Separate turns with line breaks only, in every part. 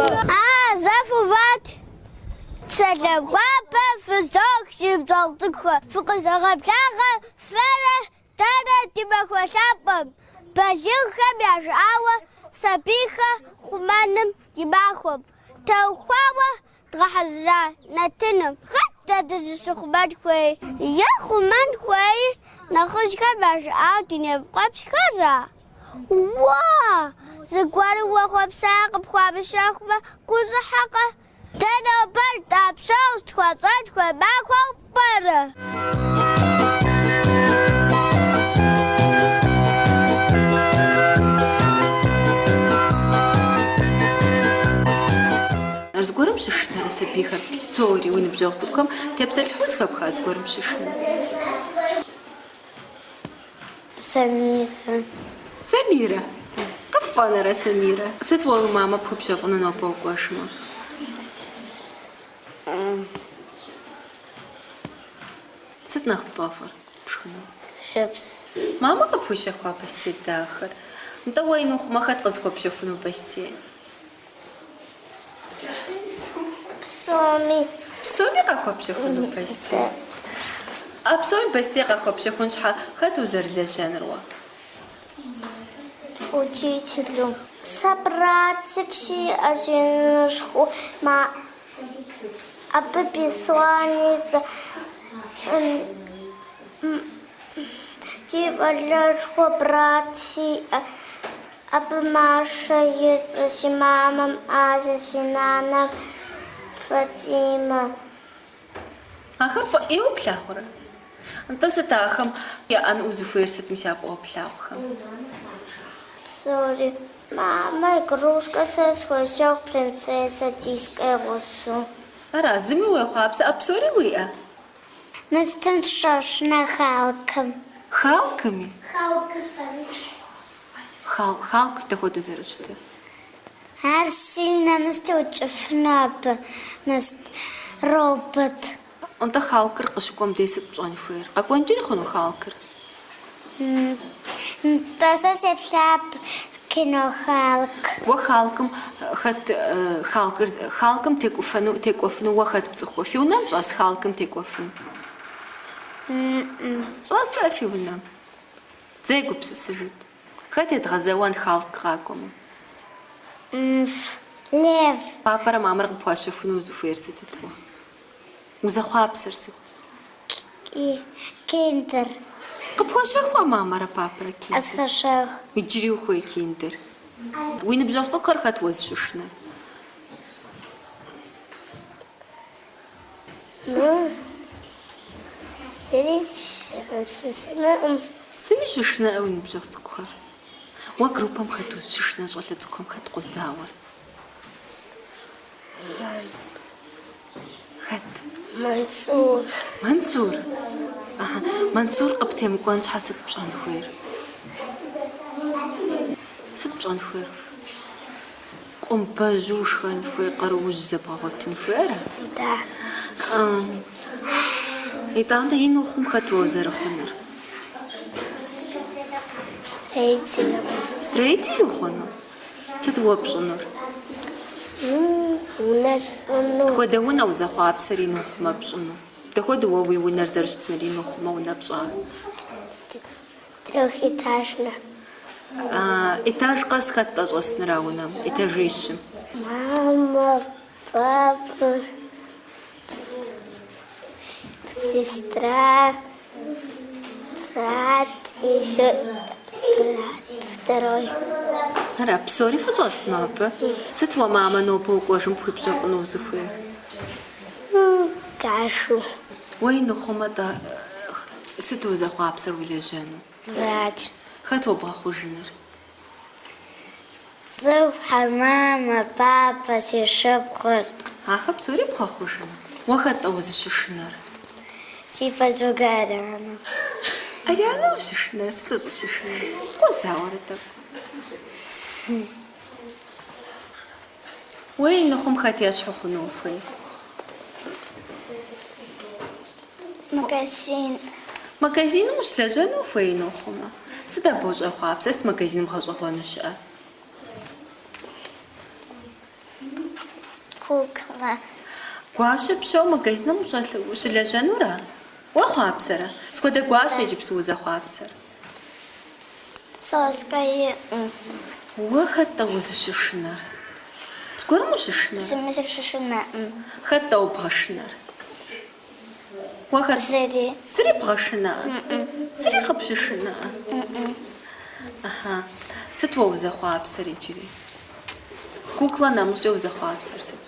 А, зэ фуват! Сэлам гуапэ фызох, си ныбжьэгъу цӏыкӏухэ. Фыкъызогъэблагъэ фэрэ дэрэ ди махуэ лъапӏэм. Балигъхэм я жыӏауэ сабийхэр хъумэным и махуэм теухуауэ дгъэхьэзыра нэтыным. Хэт дэ дызыщыхъумэн хуейр? Е хъумэн хуейр нэхъыжьхэм я жыӏауэ ди нэфӏ къуэпсхэра? Уа! Зыгуэрым уехъуэпса къыпхуамыщэхумэ, гущӏыхьэкъэ? Дэ нобэ жытӏа псор тхуэщӏэн хуей махуэу пӏэрэ?
Зыгуэрым щышынэрэ сабийхэр псори уи ныбжьэгъу цӏыкӏухэм тепсэлъыхьу зэхэпха зыгуэрым щышынэ?
Самирэ.
Самирэ. Къыпфӏэнэрэ Самирэ? Сыт уэ уи мамэ пхуипщэфӏыну нобэ укӏуэжмэ? Сыт нэхъ пфӏэфӏыр пшхыну?
Шыпс.
Мамэ къыпхуищэхуа пӏастей дахэр. Нтӏэ уэ ин ухъумэ хэт къызыхуэпщэхуну пӏастей?
Псоми.
Псоми къахуэпщэхуну пӏастей? А псоми пӏастей къахуэпщэхун щхьэ хэт узэрылэжьэнур уэ?
Учителю. Сэ братик сиӏэщ инышхуэу, ма абы Беслан и цӏэ. Си щӏалэшхуэ брат сиӏэ. Абы Машэ и цӏэ, си мамэм Ася, си нанэм Фатимэ.
Ахэр фӏы ӏейуэ плъагъурэ? Нтӏэ сыт ахэм яӏэну узыхуейр сыт мис а фӏыуэ плъагъухэм?
Псори. Мамэ игрушкэ сэ схуещэху принцессэ Диско и гъусэу.
Ара, зыми уехъуапсэ, а псори уиӏэ?
Мыстым сыщошынэ Халкым.
Халкыми?
Халкыр
Халкыр дапхуэдэу зэрыщытыр?
Ар сильно мыст укӏыфыну абы, мыст робот.
Нтӏэ Халкыр къыщыкӏуэм дей сыт пщӏэн хуейр? Къэкӏуэнкӏэри хъуну Халкыр?
Нтӏэ сэ сеплъа кино Халк.
Уэ Халкым хэт Халкыр Халкым текӏуфэну текӏуэфыну уэ хэт пцӏыхур? Фи унэм щӏэс Халкым текӏуэфын? Щӏэсэ фи унэм? Зэ егупсысыжыт. Хэт едгъэзэуэн Халк къакӏуэмэ?
Лев.
Папэрэ мамэрэ къыпхуащэхуну узыхуейр сытыт уэ? Узэхъуапсэр сыт?
Киндер.
Къыпхуащэхуа мамэрэ папэрэ киндер?
Къысхуащэху.
Иджыри ухуей киндер? Уи ныбжьэгъу цӏыкӏухэр хэт уэзыщышынэр?
Ну, зыри сыщышынэкъым.
Зыми щышынэӏэ уи ныбжьэгъу цӏыкӏухэр? Уэ группэм хэт узыщышынэ щӏалэ цӏыкӏухэм хэт къозауэр? Хэт?
Мансур.
Мансур? Аха. Мансур къыптемыкӏуэн щхьэ сыт пщӏэн хуейр? Сыт пщӏэн хуейр? Къумбэжьу ушхэн хуей, къаруужь зэбгъэгъуэтын хуей, ара?
Да.
Итӏанэ ин ухъум хэт уэ узэрыхъунур?
Строителем.
Строитель ухъуну? Сыт уэ пщӏынур?
Унэ сщӏыну.
Сыт хуэдэ унэ узэхъуапсэр ин ухъумэ пщӏыну? Дапхуэдэу уэ уи унэр зэрыщытынур ин ухъумэ унэ пщӏа?
Трехэтажнэ.
Этаж къэс хэт тӏэ щӏэсынур а унэм, этажищым?
Мамэ, папэ, сестра, брат, еще брат второй.
Ара, псори фыщӏэсыну абы? Сыт уэ мамэ нобэ укӏуэжым пхуипщэфӏыну узыхуейр?
Кашу.
Уэ ин ухъумэ-тӏэ, сыт узэхъуапсэр улэжьэну?
Врач.
Хэт уэ бгъэхъужыныр?
Цӏыхухэр, мамэ, папэ, си шыпхъур.
Ахэр псори бгъэхъужыну? Уэ хэт-тӏэ узыщышынэр?
Си подруга Арианэ.
Арианэ ущышынэрэ? Сыт ущӏыщышынэр? Къозауэрэ тӏэкӏу? Уэ ин ухъум хэт ещхь ухъуну ухуей?
Магазин.
Магазиным ущылэжьэну ухуей ин ухъумэ? Сыт абы ущӏехъуапсэр? Сыт магазиным гъэщӏэгъуэну щыӏэр?
Сщӏэкъэ.
Гуащэ пщэу магазиным ущылэжьэнура? Уехъуапсэрэ? Сыт хуэдэ гуащэ иджыпсту узэхъуапсэр?
Соска иӏэу.
Уэ хэт-тӏэ узыщышынэр? Зыгуэрым ущышынэр?
Зыми сыщышынэкъым.
Хэт-тӏэ убгъэшынэр? Уэ хэт?
Зыри.
Зыри бгъэшынэӏэ? Зыри къыпщышынэӏэ? Аха. Сыт уэ узэхъуапсэр иджыри? Кукла нэмыщӏкӏэ узэхъуапсэр сыт?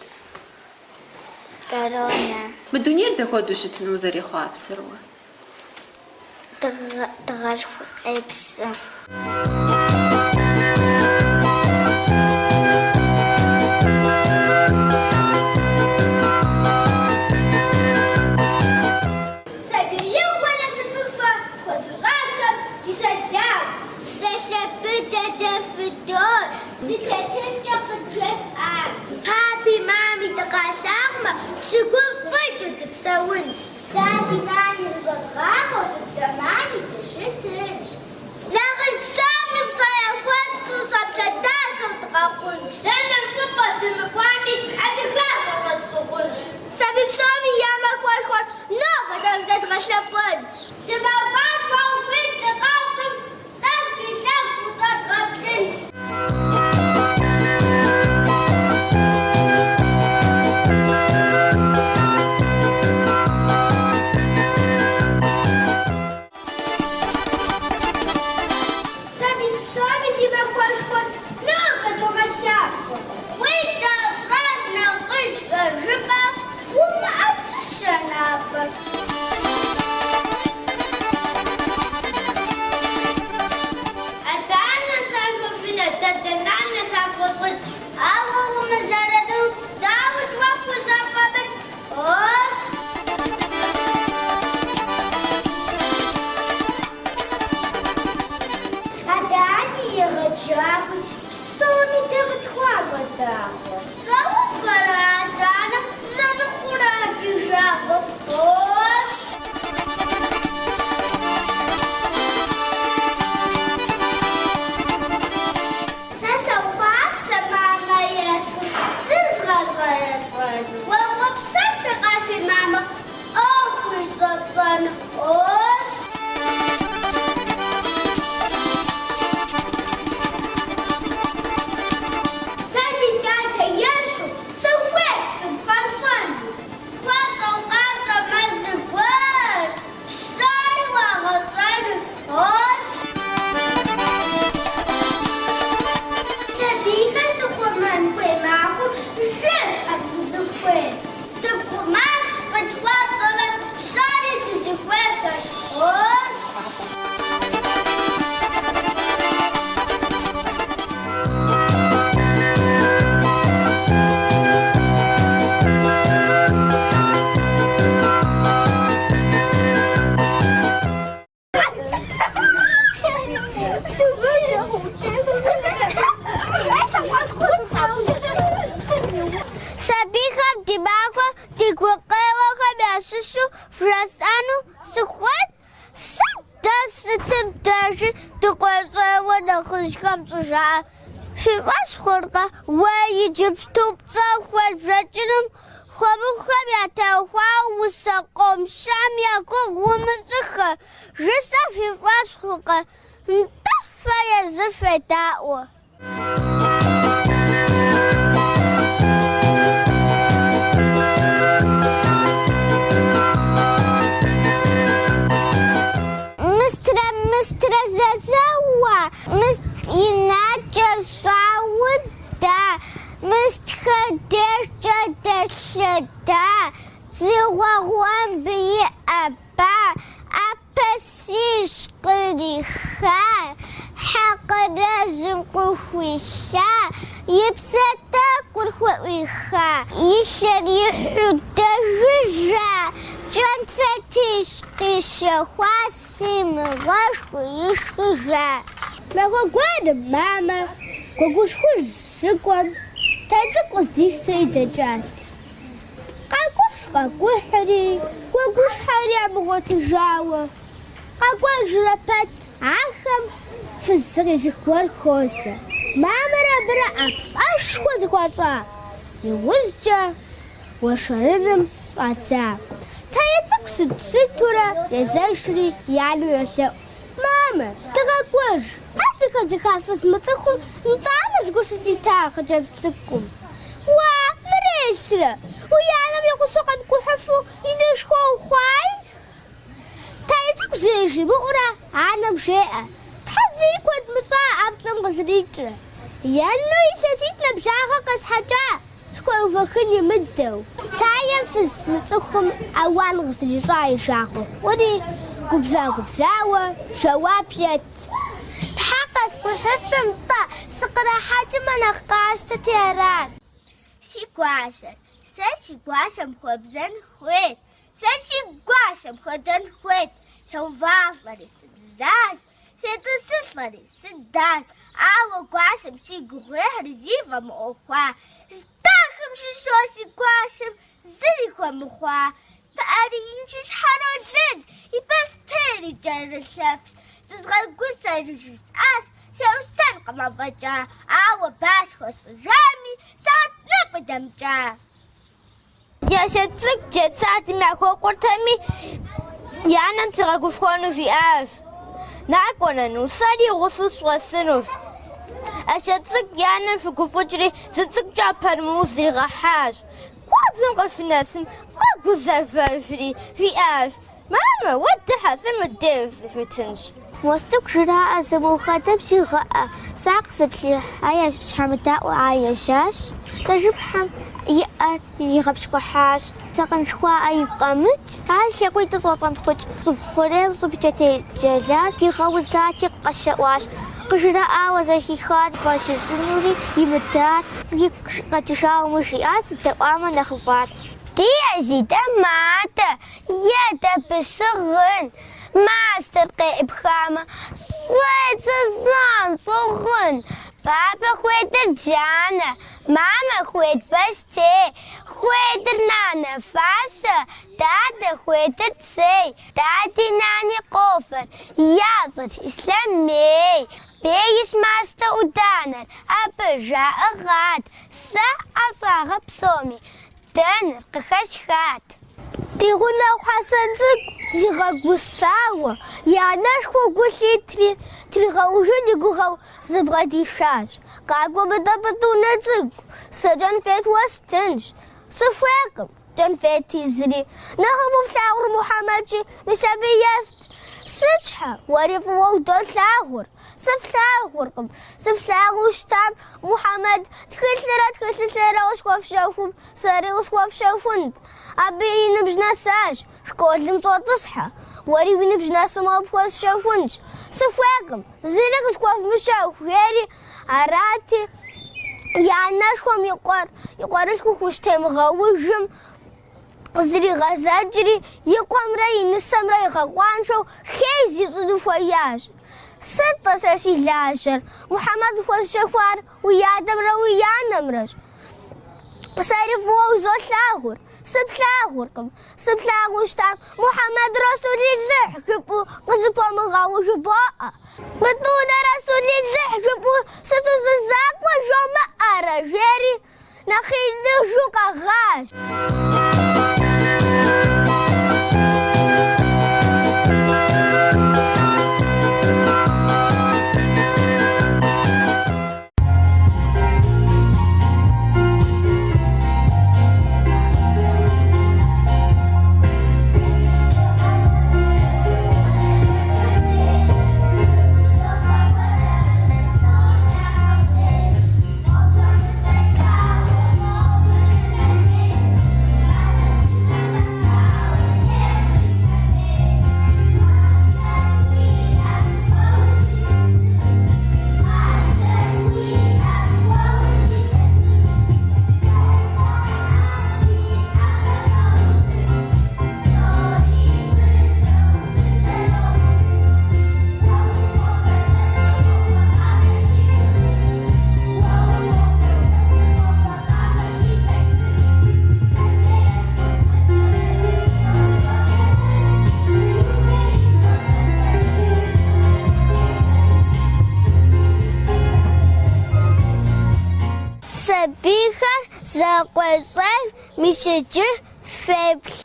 Корона.
Мы дунейр дапхуэдэу щытыну узэрехъуапсэр уэ?
Дыгъэшхуэ къепсу.
Сабиигъуэ насыпыфӏэ тхуэзыщӏахэм ди сэлам.
Псалъэ быдэ дэ фыдот, дытетынкӏэ къыджефӏа.
Папи мами дыкъалъагъумэ, дыщыгуфӏыкӏыу дыпсэунщ. Дади нани зыщӏэдгъакъуэу сыт зэмани дыщытынщ. Нэхъыжь псоми пщӏэ яхуэтщӏу щӏэблэ дахэу дыкъэхъунщ. Дэнэ щӏыпӏэ дымыкӏуами, адыгагъэ къэтщӏыгъунщ. Сабий псоми я махуэшхуэр нобэ дэ вдэдгъэлъэпӏэнщ. Дымахуэшхуэу хуит дыкъэхъум, тӏэкӏу ди лъэгу фыщӏэдгъэплъынщ. Сабий псоми ди махуэшхуэр нобэ догъэлъапӏэ.
Уи дакъэжь нэхъыжьхэр жыпӏэу умыӏэтыщэ напӏэр.
Адэ-анэ сахуэшынэ, дадэ-нанэ сафӏэлӏыкӏ.
Ауэ умызэрэну дауикӏ уэ пхузэфӏэмыкӏ? Ос!
Адэ-ани егъэджакӏуи псоми дэ къытхуащӏэ дагъуэ.
Пщӏэуэ пӏэрэ адэ-анэм зэрыхъур ар ди жагъуэ? Ос!
Сэ сохъуапсэ мамэ ещхьу зызгъэщӏэрэщӏэну.
Уехъуэпсэнтэкъэ фи мамэ ӏуэху ищӏэпщӏэну? Ос!
Сэ си дадэ ещхьу сыхуейт сыпхъэщӏэну.
Хуэщӏэу къащӏэмэ зыгуэр, псори уагъэщӏэнущ. Ос!
Сабийхэр щыхъумэн хуей махуэм жыфӏэт фызыхуейр.
Дыпхъумащ къытхуэпщӏэмэ псори дызыхуейхэр. Ос!
Сабийхэм ди махуэр ди гукъеуэхэм ящыщу вжесӏэну сыхуейт, сыт дэ сытым дежи дыкъуейщӏейуэ нэхъыжьхэм щӏыжаӏэр? Фи фӏэщ хъуркъэ уэ иджыпсту пцӏэ хуезбжэкӏынум Хуэмыхухэм ятеухуауэ усэ къом щыӏэм я гугъу умыщӏыххэ, жысӏэр фи фӏэщ хъуркъэ? Нтӏэ, фэ езыр федаӏуэ.
Мыстрэ Мыстрэ зэзэуа, Мыст и накӏэр щӏауда, Мыстхэ дежкӏэ дэлъэда, Дзыгъуэ гъуэмб иӏэба, Апэсищ къриха, Хьэ къарэжьым къыхуилъа, И псэ тӏэкӏур хуӏуиха, И лъэр ихьу дэжыжа, Кӏэнфетищ къищэхуа, Симыгъэшхыу ишхыжа.
Махуэ гуэрым мамэ гуэгуш хужь щыкӏуэм, тай цӏыкӏу къыздищтэри дэкӏат. Къакӏухьщ къакӏухьри, гуэгушхэр ямыгъуэтыжауэ. Къэкӏуэжрэ пэт ахэм фыз зыкъизых гуэр хуозэ. Мамэрэ абырэ ӏэплӏэшхуэ зэхуащӏа. Иужькӏэ. уэршэрыным щӏадза. Тае цӏыкӏу щыт-щытурэ езэшри и анэм йолъэӏу, Мамэ, дыгъэкӏуэж! Ар зэхэзыха фыз мыцӏыхум нтӏанэщ гу щылъита хъыджэбз цӏыкӏум. Уа, мырелърэ, уи анэм и гъусэу къэпкӏухьыфу инышхуэ ухъуай? Тае цӏыкӏу зыри жимыӏэурэ анэм жеӏэ, Тхьэ, зэи куэд мыщӏа ӏэплӏэм къызэрикӏрэ. Ену илъэситӏ нэблагъэ къесхьэкӏа, схуеувэхын имыдэу. Таем фыз мыцӏыхум ауан къызэрищӏа и жагъуэ хъури, губжьа-губжьауэ жэуап ет.
Тхьэ къэскӏухьыфым-тӏэ, сыкърахьэкӏмэ нэхъ къасщтэти арат. Си гуащэр, сэ си гуащэм хуэбзэн хуейт, Сэ си гуащэм хуэдэн хуейт, Сеувалӏэри сыбзащ, сетӏысылӏэри сыдащ, ауэ гуащэм си гугъуехьыр зи фӏэмыӏуэхуа, Здахэм щыщу си гуащэм зыри хуэмыхъуа. Пыӏэри инщи щхьэролэл, и бостейри кӏэрылъэфщ, зызгъэгусэри жысӏащ, сеӏусэнкъым афӏэкӏа, ауэ ба схуэсщӏыжами, сыхьэт ныкъуи дэмыкӏа.
Ӏэсет цӏыкӏу детсадым яхуэкӏуэртэми, и анэм тригъэгушхуэну жиӏащ. Накӏуэ, нану, сэри уи гъусэу сыщӏэсынущ. Ӏэсет цӏыкӏу и анэм щыгуфӏыкӏри, зы цӏыкӏукӏэ пэрымыуэу зригъэхьащ. Куэбжэм къыщынэсым, къэгузэвэжри, жиӏащ, Мамэ, уэ дыхьэ, сэ мыдеж сыщытынщ.
Мос цӏыкӏу жраӏэ зымыуха дэп зигъыӏэ, сакъ зыплъихьа я щхьэмыдаӏуэ ар ежьащ, лэжьыпхьэм и ӏэр игъэпщкӏухьащ. Сакъын жыхуаӏэ игу къэмыкӏ, ар лъакъуитӏу щӏоцӏэнтхъукӏ, щӏыб хъурейм щӏыбкӏэ теджэлащ, игъэузати къэщэӏуащ. Къыжраӏауэ зэхихар фӏэщ ищӏынури имыдар, игу къэкӏыжауэ мыр жиӏат, сыдэӏуамэ нэхъыфӏат.
Ди Езидэ матэ Е дэбыщыгъын, мастэр къеӏыпхамэ, щӏедзэ занщӏэу гъын. Папэ хуедыр джанэ, мамэ хуед бостей, хуедыр нанэ фащэ, дадэ хуедыр цей, дади нани къофэр, ящӏыр ислъэмей. Бейщ мастэ ӏуданэр, абы жаӏыгъат, сэ ӏэщӏагъэ псоми Дэныр къыхэсхат. Ди гъунэгъу Хьэсэн цӏыкӏу зигъэгусауэ, и анэшхуэ гу лъитри, тригъэужын и гугъэу зыбгъэдишащ. Къакӏуэ мыдэ Пӏытӏунэ цӏыкӏу, сэ кӏэнфет уэстынщ. Сыхуейкъым кӏэнфети зыри. Нэхъыфӏу флъагъур Мухьэмэдщи, мис абы ефт. Сыт щхьэ, уэри фӏыуэ удолъагъур. Сыфлъагъуркъым. Сыфлъагъуу щытам, Мухьэмэд тхылърэ тхылъылъэрэ къысхуэфщэхум, сэри къысхуэфщэхунт. Абы и ныбжь нэсащ, школым щӏотӏысхьэ. Уэри уи ныбжь нэсымэ къыпхуэсщэхунщ. Сыхуейкъым, зыри къысхуэвмыщэху, жери арати, и анэшхуэм и къуэр, и къуэрылъхур хущытемыгъэужым, Зригъэзэкӏри, и къуэмрэ и нысэмрэ игъэкъуаншэу хей зищӏыну хуеящ. Сыт-тӏэ сэ си лажьэр? Мухьэмэд хуэзыщэхуар уи адэмрэ уи анэмрэщ. Сэри фӏыуэ узолъагъур, сыплъагъуркъым. Сыплъагъуу щытам, Мухьэмэд Расулилыхь жыпӏэу къызыпомыгъэуэ жыбоӏэ. Пӏытӏунэ Расулилыхь жыпӏэу сыту зы закъуэ жомыӏэрэ, жери Нэхъ иныжу къэгъащ. Сабийхэр зэрыкъуейщӏейм Мис иджы феплъ.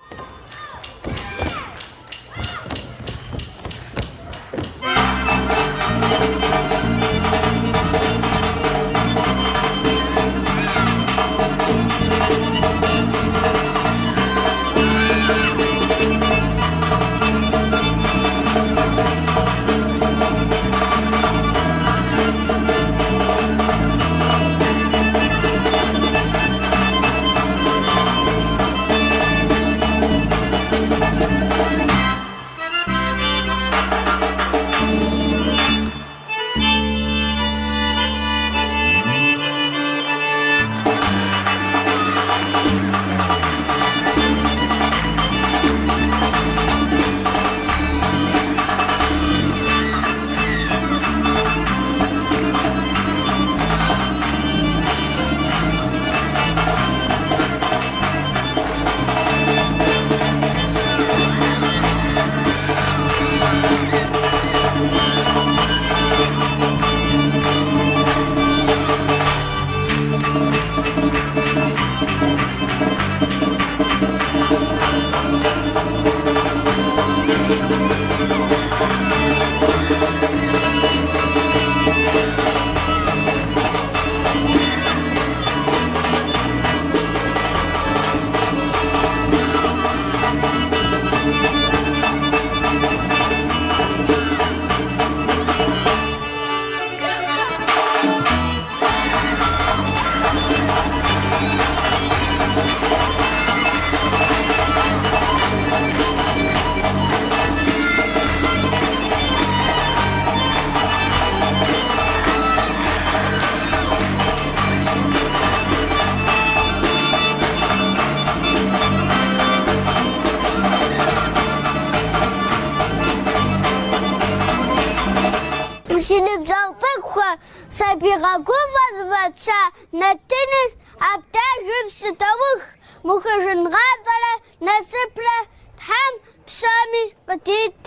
Си ныбжьэгъу цӏыкӏухэ, сабий гъэгуфӏэ зыфӏэтща нэтыныр абдежым щыдоух, мыухыжын гъащӏэрэ насыпрэ Тхьэм псоми къыдит.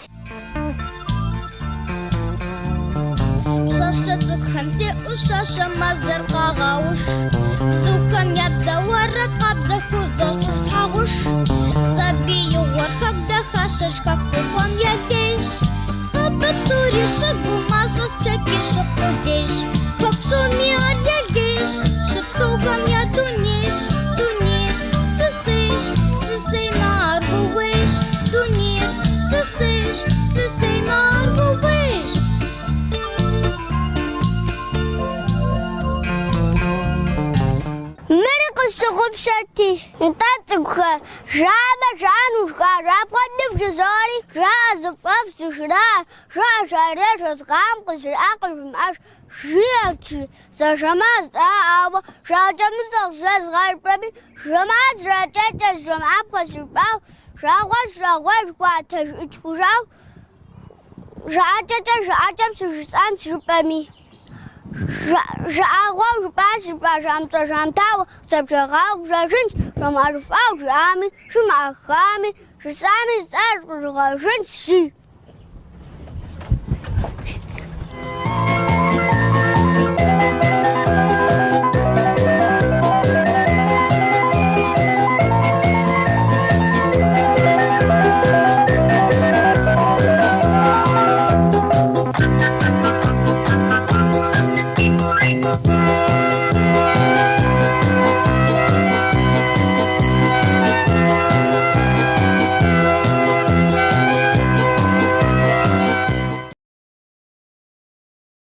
Пщащэ цӏыкӏухэм сеӏущащэ мазэр къагъэуш. Бзухэм я бзэ уэрэд къабзэхэу защӏыж тхьэгъуш. Сабиигъуэр хэку дахащэщ, хэку фӏыгъуэм я лейщ. Абы псори щыгумащӏэ спэки щыкъулейщ. Хэку псоми ар я лейщ, щыпсэухэм я дунейщ. Дунейр сысейщ, сысеймэ ар ууейщ. Дунейр сысейщ, сысеймэ ар ууейщ.
Мыри къысщыгъупщэрти, нтӏэ цӏыкӏухэ, жаӏэмэ жаӏэну жыхуаӏэр, апхуэдэу вжызоӏэри, жаӏэ зыфӏэфӏ зыжраӏэ, жаӏэ жаӏэрей жезгъэӏам къызжриӏа къыжымыӏэж, жиӏэрт жи, сэ жэмыхьэт жысӏа, ауэ жыӏэкӏэмыщӏэ къызжезгъэӏэ жыпӏэми, жэмыхьэт жракӏэкӏэ жэмыӏапхъэ жыпӏау, жагъуэ жагъуэ жыхуаӏэ тежыӏыкӏ хъужау, жыӏэкӏэкӏэ жыӏэкӏэм щыжысӏэнщ жыпӏэми. Жыӏэгъуэу жыпӏащ жыпӏа жамыщӏэ жамытауэ, зэбжэгъауэ къыщӏэжынщ, жамыӏэжыфӏау жиӏами, жимыӏэххами, жысӏами жысӏар къыщӏигъэжынщ, жи.